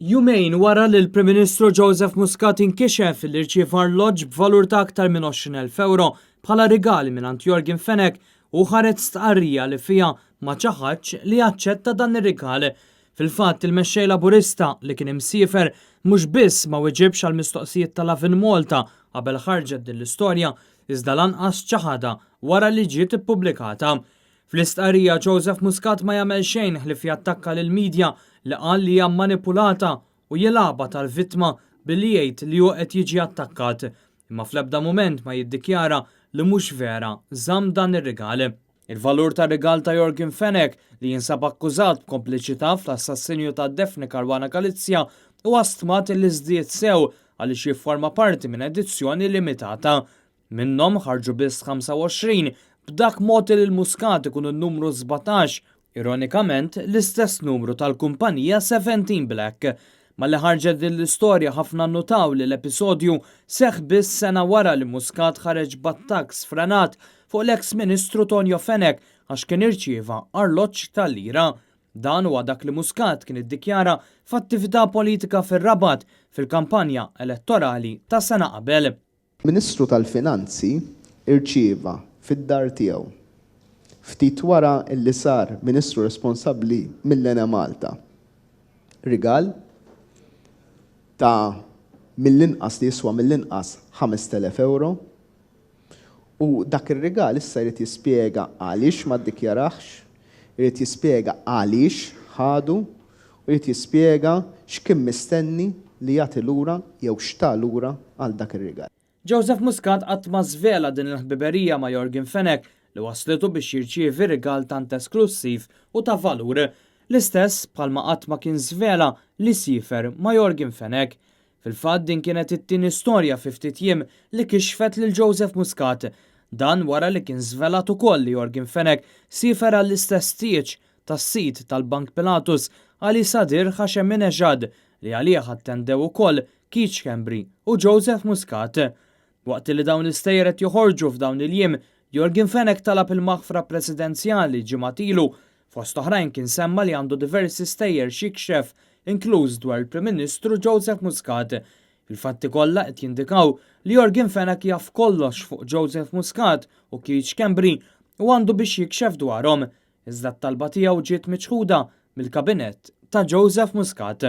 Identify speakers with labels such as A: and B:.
A: Jumejn wara li l-Prim Ministru Joseph Muscat inkixef li rċieva arloġġ b'valur ta' aktar minn 20,000 ewro bħala rigal mingħand Yorgen Fenech, hu ħareġ stqarrija li fiha ma ċaħadx li aċċetta dan ir-rigal. Fil-fatt, il-Mexxej Laburista, li kien imsiefer, mhux biss ma wiġibx għall-mistoqsijiet ta' Lovin Malta qabel ħarġet din l-istorja, iżda lanqas ċaħadha wara li ġiet ippubblikata. Fl-istqarrija Joseph Muscat ma jagħmel xejn ħlief jattakka lill-media li qal li hija manipulata u jilgħabha tal-vittma billi jgħid li hu qed jiġi attakkat. Imma fl-ebda mument ma jiddikjara li mhux vera żamm dan ir-rigal. Il-valur tar-rigal ta' Yorgen Fenech, li jinsab akkużat b'kompliċità fl-assassinju ta' Daphne Caruana Galizia, huwa stmat li żdied sew għaliex jifforma parti minn edizzjoni limitata. Minnhom ħarġu biss 25, b'dak mogħti lil Muscat ikun in-numru 17, ironikament l-istess numru tal-kumpanija Seventeen Black. Malli ħarġet din l-istorja ħafna nnutaw li l-episodju seħħ biss sena wara li Muscat ħareġ b'attakk sfrenat fuq l-eks Ministru Tonio Fenech għax kien irċieva arloġġ tal-lira. Dan huwa dak li Muscat kien iddikjara f'attività politika fir-Rabat fil-kampanja elettorali ta' sena qabel.
B: Ministru tal-Finanzi rċieva fid-dar tiegħu, ftit wara li sar Ministru responsabbli mill-Enemalta, rigal ta' mill-inqas li jiswa mill-inqas 5,000 ewro u dak ir-rigal issa jrid jispjega għaliex ma ddikjarahx, irid jispjega għaliex ħadu u jrid jispjega x'kien mistenni li jagħti lura jew x'ta lura għal dak ir-rigal.
A: Joseph Muscat qatt ma żvela din il-ħbiberija ma' Yorgen Fenech li wasslitu biex jirċievi rigal tant esklussiv u ta' valur. L-istess bħalma qatt ma kien żvela li siefer ma' Yorgen Fenech. Fil-fatt din kienet it-tieni storja fi ftit jiem li kixfet lil Joseph Muscat. Dan wara li kien żvelat ukoll li Yorgen Fenech siefer għall-istess tieġ tas-sid tal-Bank Pilatus Ali Sadir Hasheminejad li għalih attendew ukoll Keith Schembri u Joseph Muscat. Waqt li dawn l-istejjer qed joħorġu f'dawn il-jiem, Yorgen Fenech talab il-maħfra presidenzjali ġimgħat ilu. Fost oħrajn kien semma li għandu diversi stejjer x'jikxef, inkluż dwar il-Prim Ministru Joseph Muscat. Il-fatti kollha qed jindikaw li Yorgen Fenech jaf kollox fuq Joseph Muscat u Keith Schembri u għandu biex jikxef dwarhom. Iżda t-talba tiegħu ġiet miċħuda mill-Kabinett ta' Joseph Muscat.